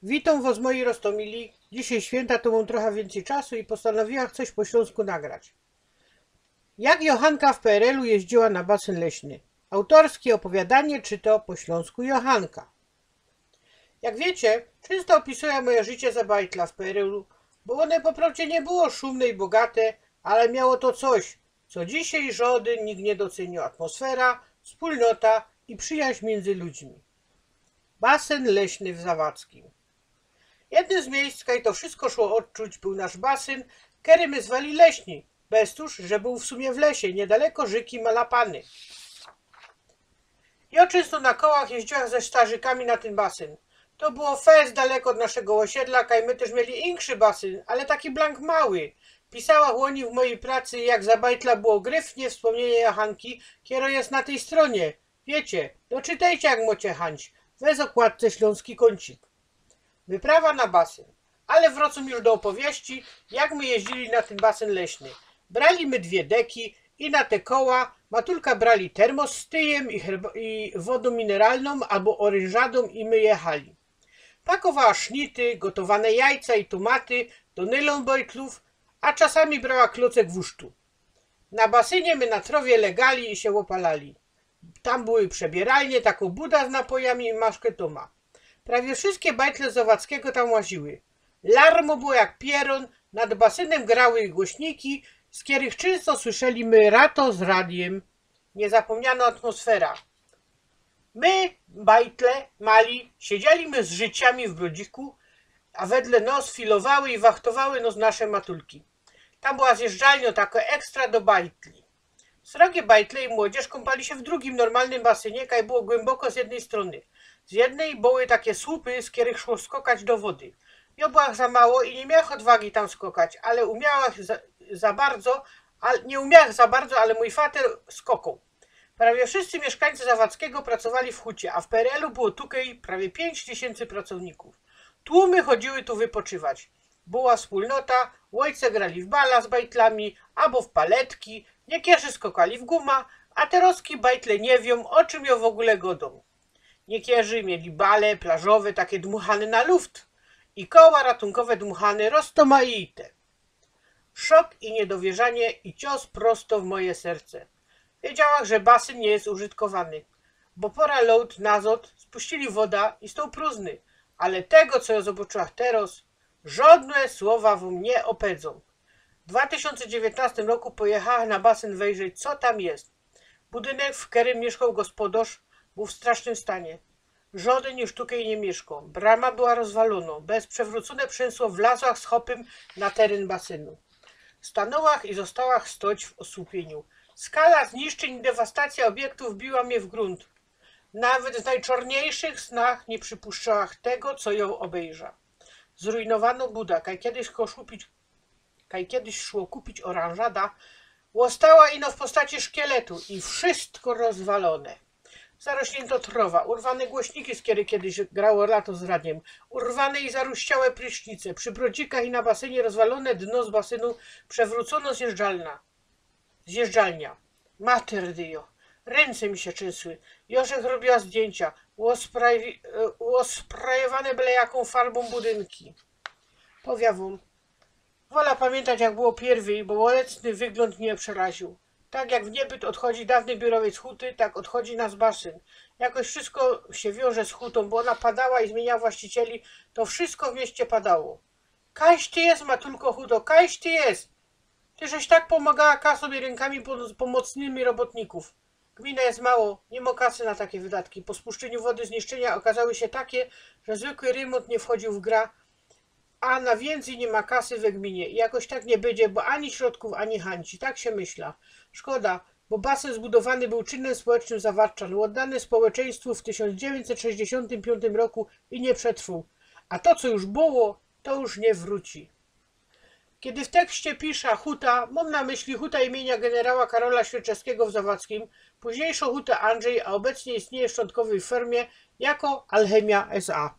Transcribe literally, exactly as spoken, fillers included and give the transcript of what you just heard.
Witōm wos, moji roztōmili. Dzisiej świynta, to mōm trocha wiyncyj czasu i postanowiła coś po ślōnsku nagrać. Jak Johanka w P R L-u jeździła na basyn leśny. Autorskie ôpowiadanie czyto po ślōnsku Johanka. Jak wiycie, czynsto ôpisujã moje życie za bajtla w P R L-u, bo ône po prowdzie niy było szumne i bogate, ale miało to coś, co dzisiej żodyn nigdy niy docyniōł: atmosfera, wspōlnota i przijaźń miyndzy ludźmi. Basyn leśny w Zawadzkim. Jednym z miyjsc, kaj to wszysko szło ôdczuć, bōł nasz basyn, kery my zwali leśny, bez tōż, że bōł w sumie w lesie, niydaleko rzyki Malapany. Jŏ czynsto na kołach jeździła ze starzykami na tyn basyn. To było fest daleko ôd naszego ôsiedla, kaj my tyż mieli inszy basyn, ale taki blank mały. Pisała ô nim w mojij pracy, jak za bajtla było gryfnie wspōmnienie Jachanki, kero je na tyj strōnie. Wiycie, doczytejcie, jak mocie chynć, we zakładce Ślōnski Kōncik. Wyprawa na basyn. Ale wrōcōm już do ôpowieści, jak my jeździli na tyn basyn leśny. Brali my dwie deki i na te koła Matulka brali termos z tyjym i, herba- i wodōm mineralnōm abo ôrynżadōm i my jechali. Pakowała sznity, gotowane jajca i tōmaty do nylōn bajtlōw, a czasami brała klocek wusztu. Na basynie my na trŏwie legali i sie ôpalali. Tam były przebieralnie, takŏ buda z napojami i maszketōma. Prawie wszyjske bajtle Zawadzkigo tam łaziły. Larmo było jak pierōn, nad basynōm grały głośniki, z kerych czynsto słyszeli my rato z radiyōm. Niezapōmnianŏ atmosfera. My, bajtle, mali, siedzieli my z rzyciami w brodziku, a wedle nŏs filowały i wachtowały nŏs nasze matulki. Tam była zjeżdżalniŏ, takŏ ekstra do bajtli. Srogie bajtle i młodzież kōmpali sie w drugim, normalnym basynie, kaj było głymboko z jednyj strōny. Z jednyj były take słupy, z kerych szło skokać do wody. Jŏ byłach za mało i niy miałach ôdwagi tam skokać, ale umiałach za, za bardzo, ale, niy umiałach za bardzo, ale mōj fater skokoł. Prawie wszyjscy miyszkańcy Zawadzkigo pracowali w hucie, a w P R L-u było tukej prawie piyńć tysiyncy pracownikōw. Tłumy chodziły tu wypoczywać. Była wspōlnota, ôjce grali w bala z bajtlami abo w paletki, niykerzy skokali w guma, a terŏzki bajtle niy wiōm, ô czym jŏ w ôgōle gŏdōm. Niykerzy mieli bale plażowe, take dmuchane na luft, i koła ratunkowe dmuchane roztōmajte. Szok i niydowierzanie i cios prosto w moje serce. Wiedziałach, że basyn niy je użytkowany, bo pora lŏt nazŏd spuścili woda i stoł prōżny, ale tego, co jŏ zobaczyłach terŏz, żŏdne słowa wōm niy ôpedzōm. W dwa tysiōnce dziewiyntnŏstym roku pojechałach na basyn wejrzeć, co tam je. Budynek, w kerym miyszkoł gospodŏrz, bōł w strasznym stanie. Żŏdyn już tukej niy miyszkoł. Brama była rozwalōnŏ. Bez przewrōcōne przinsło wlazłach z chopym na teryn basynu. Stanōłach i ôstałach stoć w ôsłupieniu. Skala zniszczyń i dewastacyjŏ ôbiektōw biła mie w grunt. Nawet w nojczorniyjszych snach niy przipущałach tego, co jŏ ôbejrza. Zrujnowanŏ buda, kaj kejś szło kupić kaj kejś szło kupić ôranżada, ôstała ino w postaci szkieletu i wszysko rozwalōne. Zarośniynto trŏwa, urwane głośniki, z kerych kejś grało Lato z Radiem, urwane i zaruściałe prysznice, przi brodzikach i na basynie rozwalōne dno z basynu, przewrōcōnŏ zjeżdżalnia. Zjeżdżalnia. Mater Dio. Rynce mi sie trzysły. Jŏ żech robiła zdjyncia. Ôsprajewi-, e, ôsprajowane byle jakōm farbōm budynki. Powiadōm, wola pamiyntać, jak było piyrwyj, bo ôbecny wyglōnd mie przeraziōł. Tak jak w niybyt ôdchodzi downy biurowiec huty, tak ôdchodzi nasz basyn. Jakoś wszysko sie wiōnże z hutōm, bo ôna padała i zmiyniała właścicieli, to wszysko w mieście padało. Kajś ty je, Matulko, huto, kajś ty je! Ty żeś tak pōmogała kasōm i rynkami pō-, pōmocnymi robotnikōw. Gmina je mało, niy mo kasy na take wydatki. Po spuszczyniu wody zniszczynia ôkazały sie take, że zwykły rymōnt niy wchodziył w gra, a na wiyncyj niy ma kasy we gminie i jakoś tak niy bydzie, bo ani środkōw, ani chynci. Tak sie myśla. Szkoda, bo basyn zbudowany bōł czynem społecznym Zawadczan, ôddany społeczeństwu w tysiōnc dziewiyńćset sześćdziesiōntym piōntym roku i niy przetrwoł. A to, co już było, to już niy wrōci. Kej w tekście pisza huta, mōm na myśli huta imienia generała Karola Świerczewskigo w Zawadzkim, pōźniyjszõ hutã Andrzej, a ôbecnie istniyje w szczątkowyj fōrmie jako Alchemia S A.